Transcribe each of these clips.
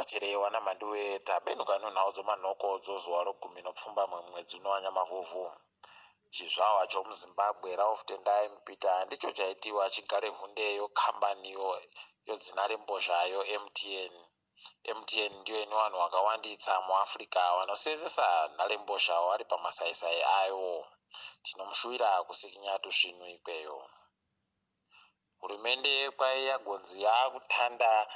Mukacherei wana Mhanduwe tabenuka nonhau dzomanhoko dzozuva rogumi nopfumbamwe mumwedzi uno waNyamavhuvhu. Chizvarwa chomuZimbabwe Ralph Tendai Mupita ndicho chaitiwa chigare hunde yokambani yodzinharembozha yoMTN. MTN ndiyo ine vanhu vakawanditsa muAfrica vanoseenzesa nharembozha vari pamasaisai ayo. Tinomushuwira kusikinya tusvinu ikweyo. Hurumende kwai yagonzi yaakutanda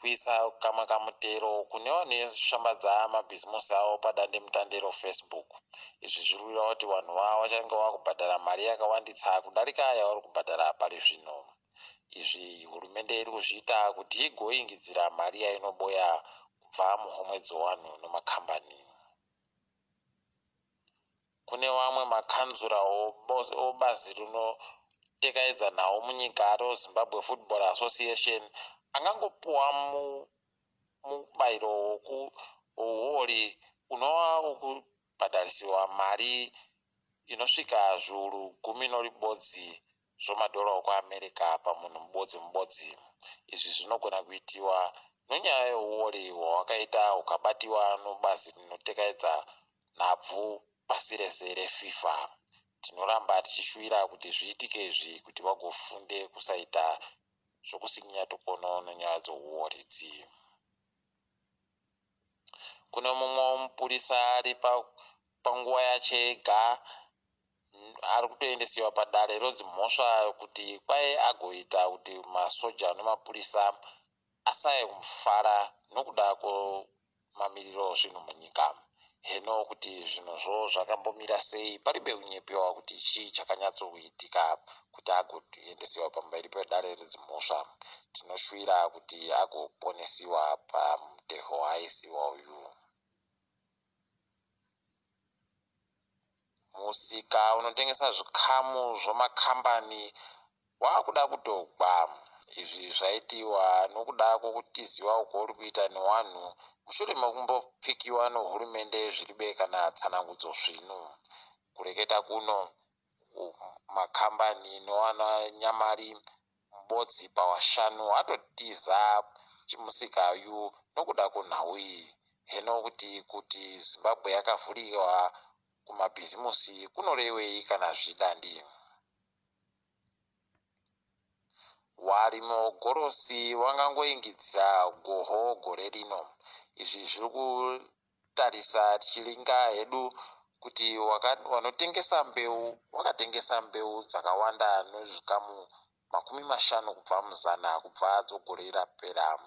kuisa kamwe kamutero kune vanoshambadza mabhizimusi avo padandemutande roFacebook. Izvi zviri kureva kuti vanhu vava vachange vakubhadhara mari yakawanditsa kudarika yavari kubhadhara pari zvino. Izvi hurumende iri kuzviita kuti igoingidzira mari yainoboya kubva muhomwe dzevanhu nemakambani. Kune vamwe makanzura obazi rinotekaidza nhau munyika reZimbabwe Football Association angangopuwa mubairo weuori unova wekubhadharisiwa mari inosvika zviuru gumi noribodzi zvomadhora okuAmerica pamunhu mubodzi mubodzi. Izvi zvinogona kuitiwa nonyaya yeuori hwawakaita hukabatiwa nobazi rinotekaidza nhabvu pasi rese reFIFA. Tinoramba tichishuwira kuti zviitike izvi kuti vagofunde kusaita zvokusikinya tukono nenyaya dzouori idzi. Kune mumwewo mupurisa ari panguva yache ega ari kutoendesiwa padare redzimhosva kuti kwai agoita kuti masoja nemapurisa asaye kufara nokuda kwemamiriro ezvinhu munyika. Heno kuti zvinhuzvo zvakambomira sei paribe kunyepewa kuti chii chakanyatsoitika kuti agoendesiwa pamberi pedare redzimhosva. Tinoshuwira kuti agoponesiwa pamuteho waaisiwa uyu. Musika unotengesa zvikamu zvemakambani wakuda kutogwa. Izvi zvaitiwa nokuda kwokutiziwa kwauri kuita newanhu mushure mekumbopfikiwa nehurumende zviribe kana tsanangudzo svinu. Kureketa kuno makambani noana nyamari mubodzi pawashanu atotiza chimusika uyu nokuda kwenhau iyi. Heno kuti kuti Zimbabwe yakavhuriwa kumabhizimusi kunorevei kana zvidandi. Warimi wegorosi vangangoingidzira goho gore rino. Izvi zviri kutarisa tichiringa hedu kuti vanotengesa mbeu vakatengesa mbeu dzakawanda nezvikamu 50 kubva muzana kubva dzogore rapera.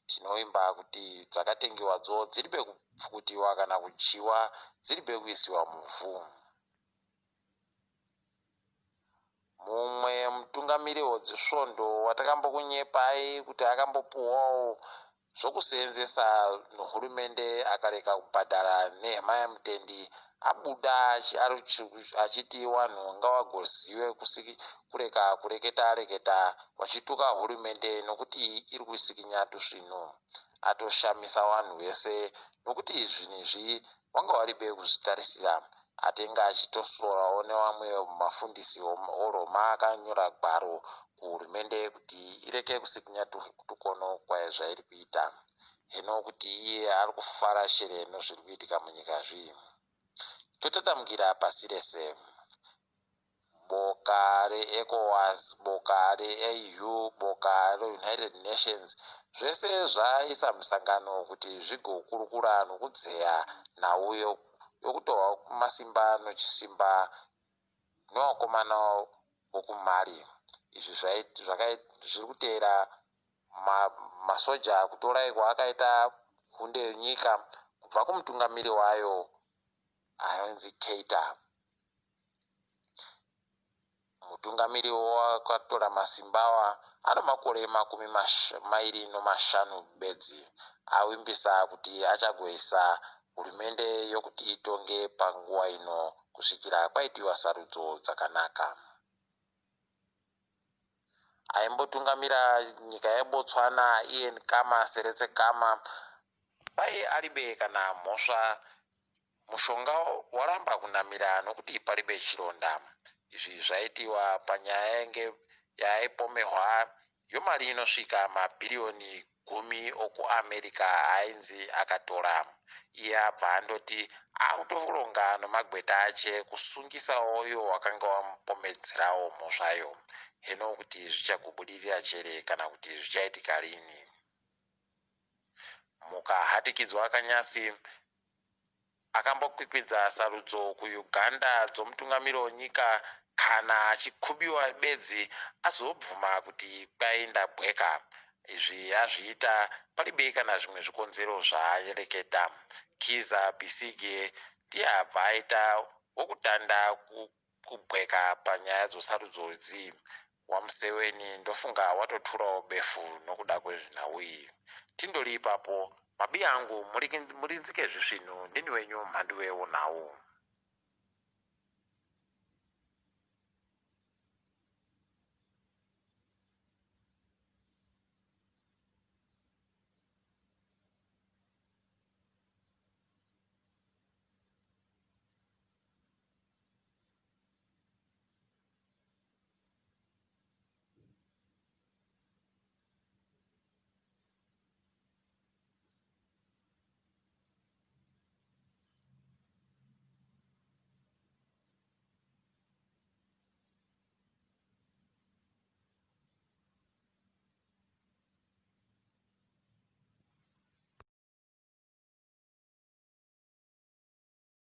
Tinovimba kuti dzakatengewadzo dziri pekupfukutiwa kana kudyiwa dziri pekuisiwa muvhu. Mumwe mutungamiri wedzisvondo watakambokunyepai kuti akambopuhwawo zvokuseenzesa nehurumende akarega kubhadhara Nehemiah Mutendi abuda achiti vanhu ngavagozive kurega kureketa reketa vachituka hurumende nokuti iri kusikinya tusvinu. Atoshamisa vanhu vese nokuti zvinhu izvi vanga varibe kuzvitarisira. Atenge achitosorawo nevamwe mafundisi oRoma akanyora gwaro kuhurumende kuti ireke kusikinya tukono zvairi kuita. Heno kuti iye ari kufara shere nezviri kuitika munyika zvii. Totatamukira pasi rese. Boka reEcowas, boka reAU, boka reUnited Nations zvese zvaisa musangano kuti zvigokurukura nokudzeya nhau yokutorwa masimba nochisimba nevakomana vokuMali. Izvi zviri kuteera masoja kutora kwaakaita hunde yenyika kubva kumutungamiri wayo anonzi Keita. Mutungamiri wakatora masimba awa ano makore 25 bedzi avimbisa kuti achagoisa hurumende yokuti itonge panguva ino kusvikira kwaitiwa sarudzo dzakanaka. Aimbotungamira nyika yeBotswana Ian Khama Seretse Khama kwai aribe kana mhosva mushonga waramba kunamira nokuti paribe chironda. Izvi zvaitiwa panyaya yainge yaaipomehwa yomari inosvika mabhiriyoni 10 kuAmerica ainzi akatora. Iye abva andoti akutoronga nomagweta ache kusungisawo iwo wakanga wamupomedzerawo mhosvayo. Heno kuti zvichagobudirira chere kana kuti zvichaitika rini. Mukahatikidzwa kanyasi akambokwikwidza sarudzo kuUganda dzomutungamiri wenyika kana achikubiwa bedzi azobvuma kuti kwai ndabweka. Izvi azviita palibei kana zvimwe zvikonzero zvaareketa. Kiza Besigye ndiye abva aita wokutanda kubweka panyaya dzosarudzo idzi. WaMuseweni ndofunga watoturawo befu nokuda kwezvenhau iyi. Tindori ipapo mabiya angu murinzike zvisvinu ndini wenyu mhanduwe wonhau.